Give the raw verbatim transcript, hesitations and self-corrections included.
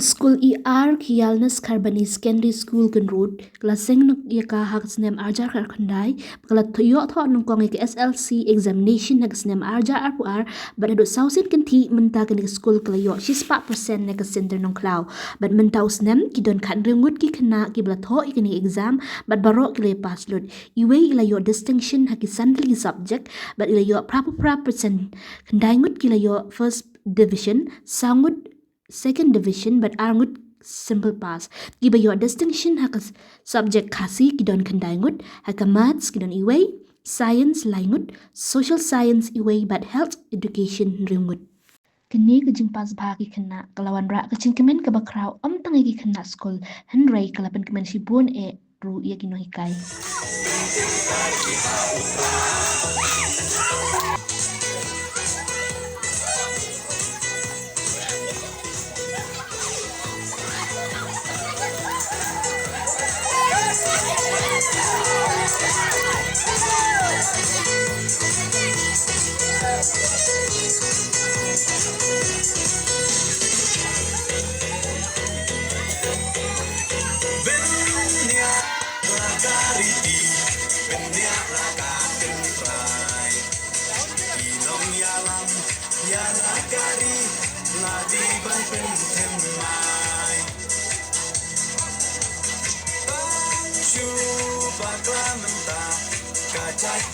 Skul E R Khialnaskar Bani Secondary School Kynrud ka la seng ïa ka ha ka snem arhajar khatkhyndai, ba ka la ïoh thoh nyngkong ïa ka S L C examination ha ka snem arhajar arphew ar, bad haduh saw sien kynthih mynta kane ka skul ka la ïoh shispah percent na ka Centre Nongkhlaw. Bad mynta u snem ki don khathynriew ngut ki khynnah kiba la thoh ïa kane ka exam, bad baroh ki la ïa pass lut. Iwei i la ïoh distinction ha ki san tylli ki subject, bad i la ïoh phraphew phra percent. Khyndai ngut ki la ïoh first division, saw ngut second division, bad ar ngut simple pass. Kiba ïoh distinction ha ka s-, subject Khasi ki don khyndai ngut, ha ka maths ki don iwei, science lai ngut, social science iwei, bad health education hynriew ngut. Kane ka jingpass bha ki khynnah ka la wanrah ka jingkmen kaba khraw ym tang ïa ki khynnah skul, hynrei ka la pynkmen shibun eh ruh ïa ki nonghikai. Bniah la ka riti, bniah la ka tynrai. Ki nongïalam ïa la ka ri la dei ban pynthymmai. Tang shu bakla mynta ka jait